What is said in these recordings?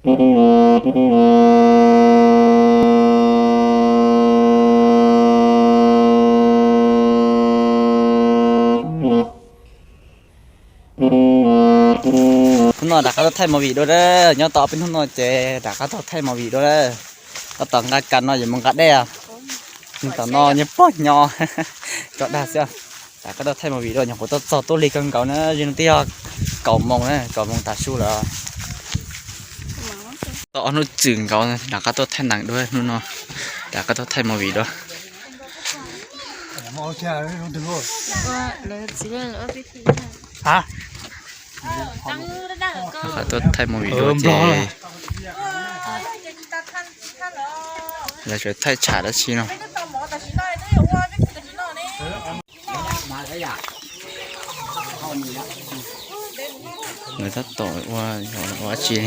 Hnub no rov qab tuaj thaij movie dua a, nyob tau ob peb hnub no ces rov qab tuaj thaij movie dua a. Tab tom nqa kas no yuav mus nqa dej, tom no nyob pog nyo tso dag xwb. Rov qab tuaj thaij movie dua, nyuam qhuav tuaj txog tuaj lig kawg nkaus na, twb yog kaum moos na, kaum moos tav su lawm. Tau ob hnub txwm nkaus rov qab tuaj thaij nees dua, hnub no rov qab tuaj thaij movie dua. Rov qab tuaj thaij movie dua ces lawv tseem thaij tsham dab tsi no. Lawv tab tom ua, ua dab tsi?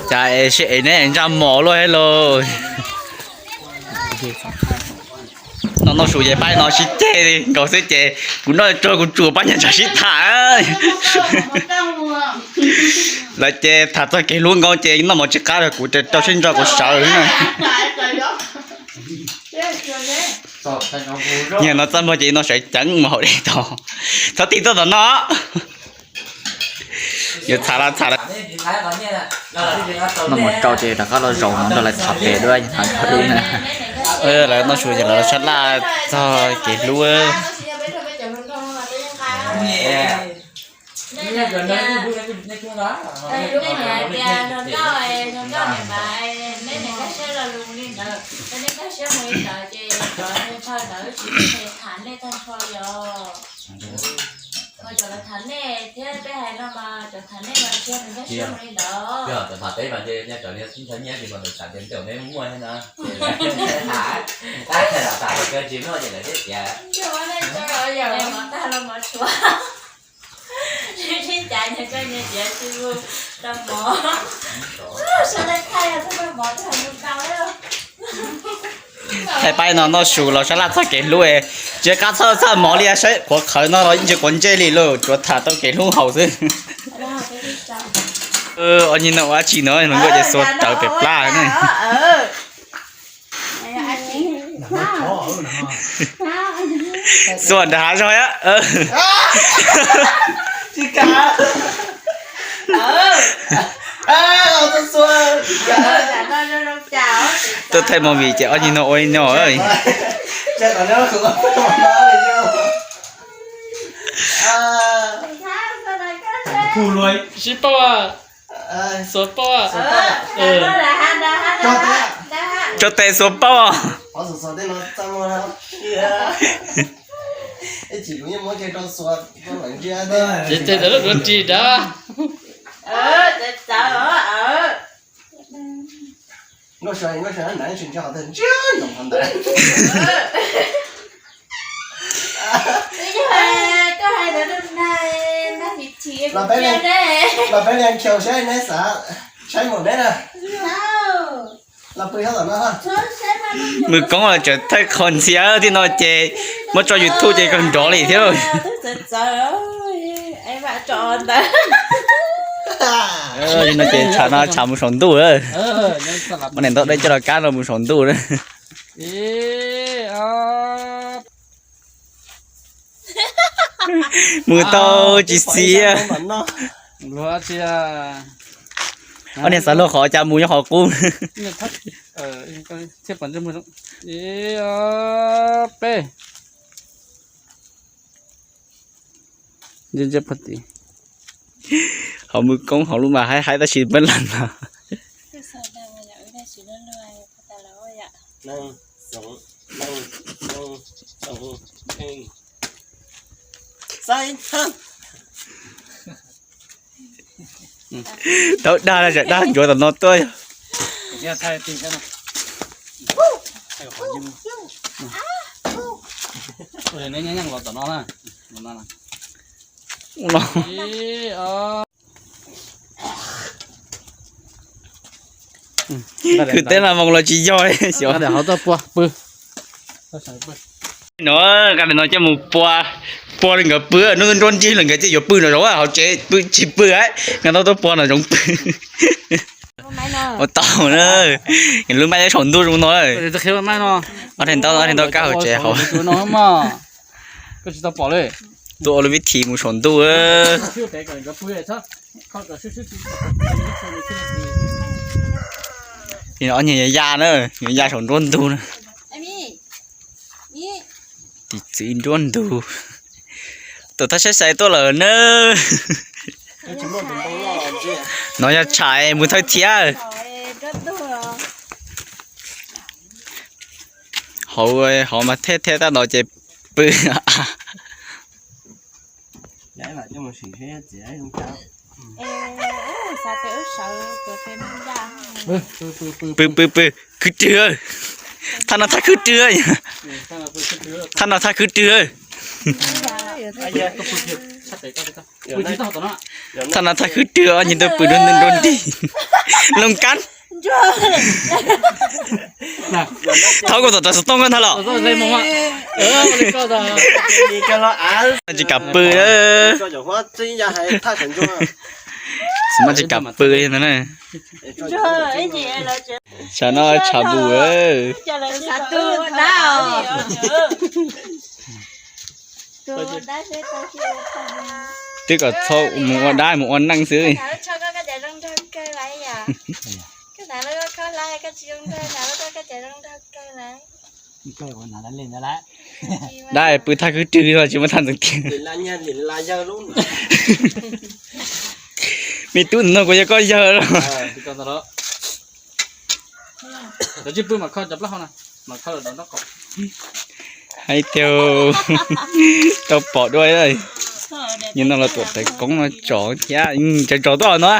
Cas es sib ev neb ntsaj mos luaj thiab lauj. No Noj Su ces pab no sib ceg li nkaus xwb ces kuv noj tsuag kuv tsuas pab nyias tsam sib tham. Lawv ces tham txog kev hlub nkaus ces noj mov tsis qab, kuv rau sib ntso kuv sawv na. Nyias no txaj muag ces no sawv ceev mus hauv dej tod. Thov tim tuaj tom no. Yuav txhav los txhav lawm. Noj mov tsau ces rov qab los zaum mus nrog lawv tham pem dua, tham dua na. Lawv Noj Su ces lawv los sab laj txog kev hlub. Cov tham nej thiab peb hais no mas cov tham nej mas tsis yog nws nyob siab li ntawd. Cov tham teb mas nyob cov nyob nyob ces mas nws tham tias neb muaj thiab na. Tham tham tham tsis muaj ces lawv thiaj tias mov tag los mov tshuav. Sib cav nyias koj nyias tiav tsis mus rau mov. Sawv daws thaij yog thaij mov thaij mus rau. Thaij pab no Noj Su los sab laj txog kev hlub, tsis qab txhawj txhawj mov li, saib qhuav qhawv no los yeej tsis quav ntsej li lauj, tsuas tham tau kev hlub haus xwb. Ob niag no ua dab tsi no, hluas nkauj ces xuas rawv pem plab ne. Xuas nrad zog. Tuaj thaij movie ces ob niag no ua li no. Sib paub, xuas paub. Tso tes xuas paub. Ces tes tes lub duav ris dab. Los peb leeg khiaus saib neb xav saib mus neb na. Mus koob los tseem thaij qhov ntxhias thiab no ces muab tso YouTube ces kawg nrov li thiab. No ces tshav no tshav mus saum ntuj. Muab niam ntau dej coj los kab no mus saum ntuj. Mus tau tsis xiab. Ob niag xav luag qhov cas mus nyob qhov qub. Peb. Hauv mus koob hauv lub mas haib haib tab sis npab laj no. Tau dag, dag ncuav tom no tuaj. Kwv teb no moo los tsis yog li xyov. No, no coj mus pua, Pua li nkawd pw, hnub nruab nrig lawm nkawd thiaj yuav pw nram zoov, hauv tsev pw tsis pw, nkawd tau tuaj pua nram zoov pw. Ua tau na, lub maj saum ntuj zoo no. Ob teg ntau, ob teg ntau kab hauv tsev hauv. Tuaj ua lub vib thi mus saum ntuj. Ob niag yuav ya na, yuav ya saum nruab ntug na. Tiv txwv nruab ntug. Tuam thawj saib xais tuaj lawm na. No yog tshais mus thawj thiab. Hauv, hauv mas thej thej tab ntau ces pw. Pw pw pw, khwb rwg. Thaj no thaj khwb rwg. Thaj no thaj khwb rwg. Thaj no thaj khwb rwg, ob niag tuaj pw nruab nrig. Looj kab. Thaub, kuv tom tas xov tooj koj ntag los. Tsis kam pw. Tsis muaj tsis kam pw li ntag na. Tshav no tshav npum. Twb kom txhob mus ua dab mus ua neej xwb. Dab pw thaj khwb rwg no tsis muaj thaj ntxeev tiag. Me tub no kuv yog koj yawg los. Hais tias tau pom dua. Yog no los tuam tawv koob no tso thiab, tso tso tuaj no.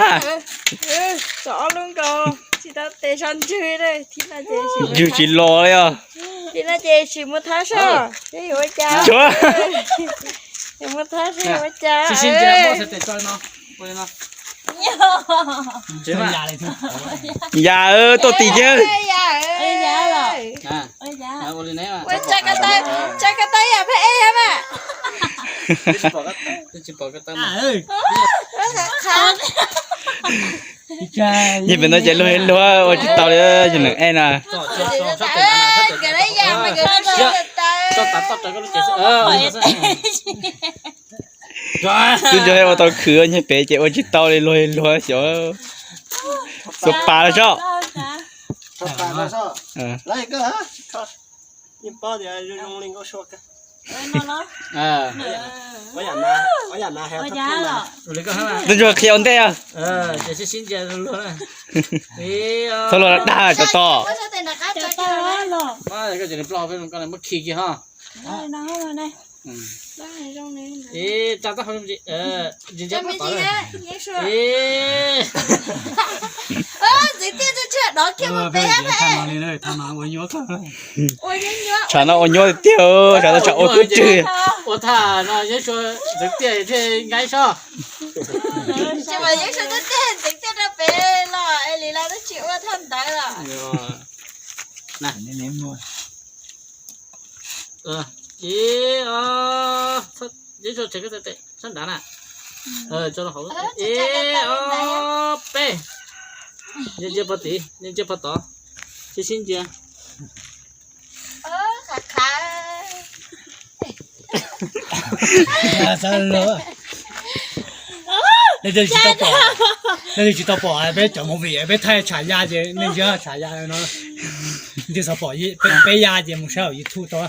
Ntswg tsis los li os. Tsuav. Yam tuaj tim kiag. Yog pem no ces luag luag ua tsis tau li, yog neeg ej na. Twb nco ua tau khwv, nyiag pem ces ua tsis tau li, luag luag xyov. Xuas pas los sob. Twb ntsuag qhia ua ntej. Txhob luag dag cov to. Tshav no ua nyuab tiag, tshav no tshav ua kub rwg. Ua thaj no yeeb sua ntxeev tiaj thiaj nqaib sob. Yeeb sua ntxeev tiaj rau pem los es li los twb tsis ua thaj ntawd los. Ib, yeeb sua tshem koj tes sab nrad na. Ib, ob, peb. Ntsia ntsia pog tid, ntsia ntsia pog tod, sib sib ntsia. Nej tsis tau pom, nej tsis tau pom peb cov movie peb thaij tshav ya ces nej ntsia tshav ya no. Nej txhob pom peb ya ces mus saib hauv YouTube tau.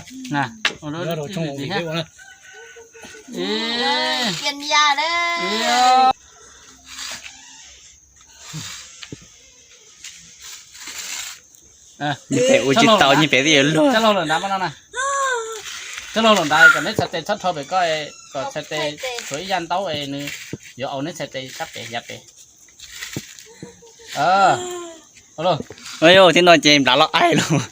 Nyiag pem ua tsis tau, nyiag pem twb yuav luag. Coj los lawm nrad, kom neb txhais tes txhob rho pem koj, kom txhais tes tshuav ib yam ntaub es nws yuav aus neb txhais tes sab pem yav pem. Yog tib no ces nplawm loj aim los.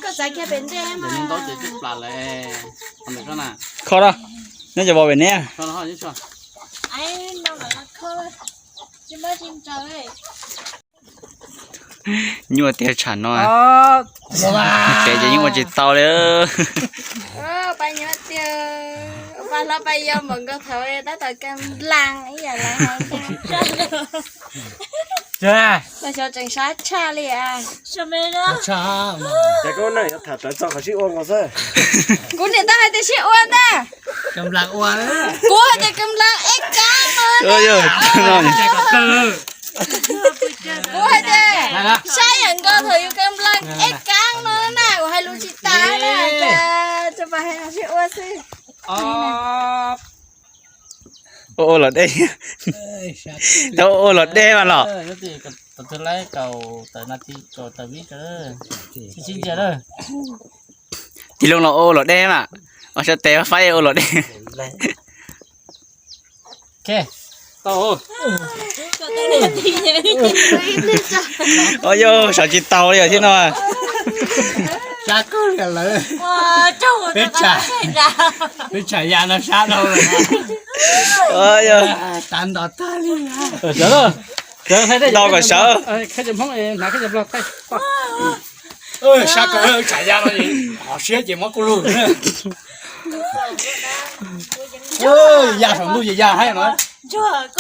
Koj xav kiag pem ntej mas. Kho da. Nyob cov vos pem ne. Nyuaj tiag tsam no. Pem ces yeej ua tsis tau li. Pab nyuaj tiag, pab hlob pab yau npaum nkaus thaum tab tom kam nplas ib yam lawv hais. Mas xyov tseem sab tshaj li as. Kuv niam tab hais tias sib ua ntag. Kuv hais tias kam nplas ib kab no. Kuv hais tias sab yam nkaus thaum yus kam nplas ib kab no na, kuv hais lus tsis tas na. Tso pab hais sib ua xwb. Ua ua los deb. Tau ua ua los deb mas los. Tig loo los ua ua los deb mas. Ua sab tes faib ua los deb. Ua yog sav tsis tau li thiab no. Peb tsham ya no sab dhau. Tav ntos tag li. Ntos kom sawv. Sab ko tsham ya no, qhov siab ces muab kuj lug. Ya saum ntuj ces ya haib no. Ntsuag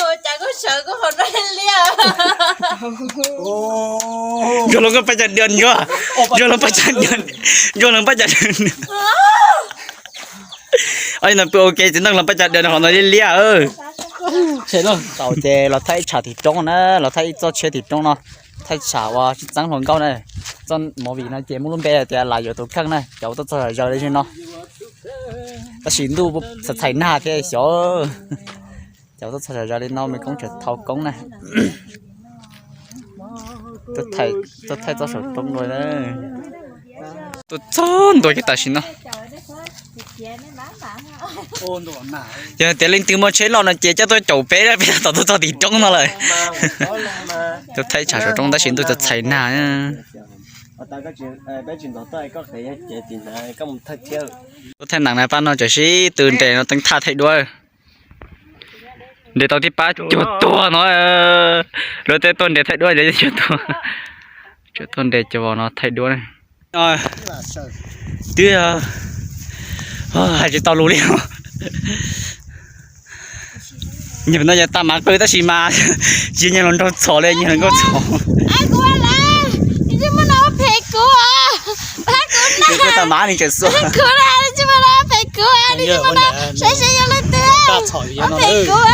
hluas nkauj paj cas dua ntsuag, ntsuag hluas paj cas dua, ntsuag hluas paj cas dua. Ib no pw ua ke txiv neej hluas paj cas dua no qhov no liab liab. Tau ces los thaij ib tsham tim roob na, los thaij ib txoj tsheb tim roob no, thaij tsham uas tsis txeeb hluas nkauj na. Txoj movie no ces muaj lub npe tias lam yuav tus kheej na, cov tuaj txog zom zaws li no. Tab sis ntuj txhais txhais nag thiab xyov. Cov tuaj txog zom zaws li no me koob tseem thau koob na. Tuaj thaij txoj saum roob dua. Tuaj txog ntua kiag tam sim no. Yog tias leej twg muaj tsheb loj no ces coj tuaj caum peb, peb tab tom tuaj txog tim roob no lawm. Tuaj thaij tsham saum roob tab sis ntuj txhais txhais nag. Tuaj thaij nees na, pab no tseem sib tw nres no teeb thaj thaij duab. Nres tau tib pab cuag tuag no, luag tej tuaj nres thaij duab cuag tuag. Tseem tuaj nres cov vos no thaij duab. Twb hais tsis tau lus li. Nyias no yog tag mav qw tab sis mas tsis nyias los nraug txhom li, nyias los nkauj txhom. Tsis muaj no phem kuv, pab kuv na. Tag mav ni tseem xua. Kuv na, tsis muaj no phem kuv, tsis muaj no saib seb yog leej twg phem kuv.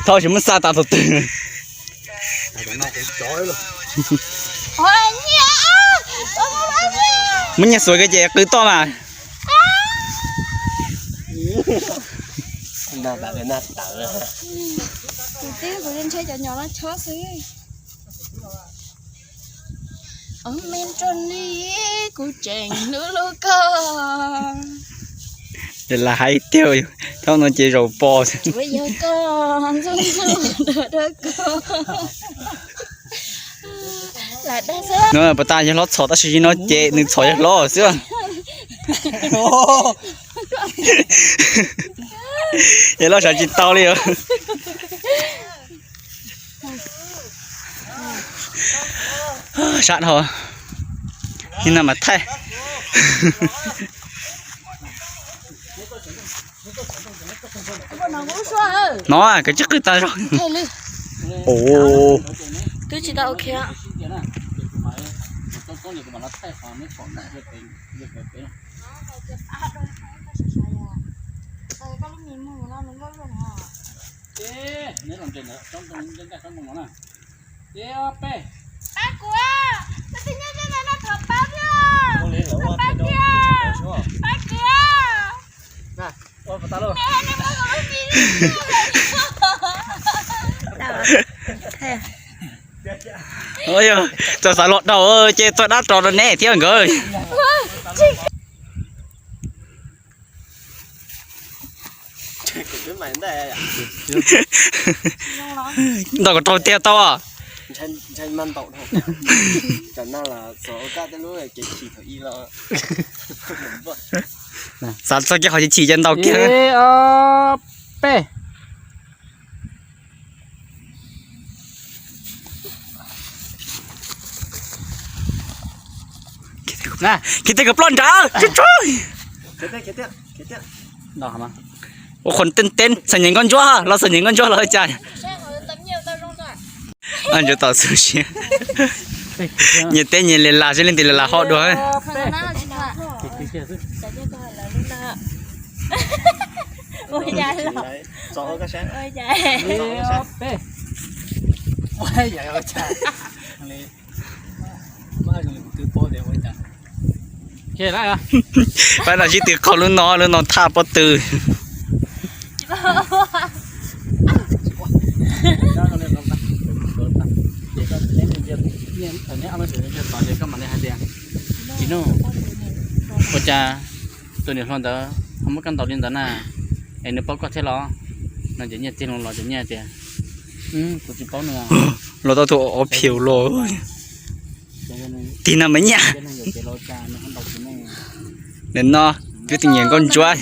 Thov tsis muab xa tas thaum twg. Muab nyiaj xuas kiag ces qw toj mas. Ces lam hais tiag, thaum no ces zaum pos. No pas tas yawg hlob txhom tab sis no ces nws txhom yawg hlob xwb. Yawg hlob sav tsis tau li. Sab dhau, nim no mas thaij. No koj tsis qw tas zog. Twb tsis tau ok. Pab kuv, koj twb nyob nyob no thov pab thiab, thov pab thiab, pab kuv. Txawm xav los dhau ces txog dab ros rau neb thiab nkawd. Ntau kom rau tiag tau. Ntshai mas ntaus dhau. Tam no los xav ua koj tej lub kev chim thaum ub los. Xav txog kiag qhov chim chim ces ntaus kiag. Ib, ob, peb. Khiav tej kawm ploj nrad. Ua qhov teeb teeb, xav nyeem nkauj ntsuab los xav nyeem nkauj ntsuab los ua cas. Ntsuab tom xub siab. Nyias teb nyias li las, seb leej twg li las hoj dua. Pab no sib tw qhau lub no, lub no thaj pob tw. Ua cas tus niam hluas ntawd ho muab koj ntaus li ntawd na, es nws paub koj thiab los? No ces Nyiaj tig loo los ces Nyiaj tias, kuv tsis paub nws. Los tau tus ob phiu los. Tig no mas Nyiaj. Nim no twb tig nyiam nkauj ntsuab.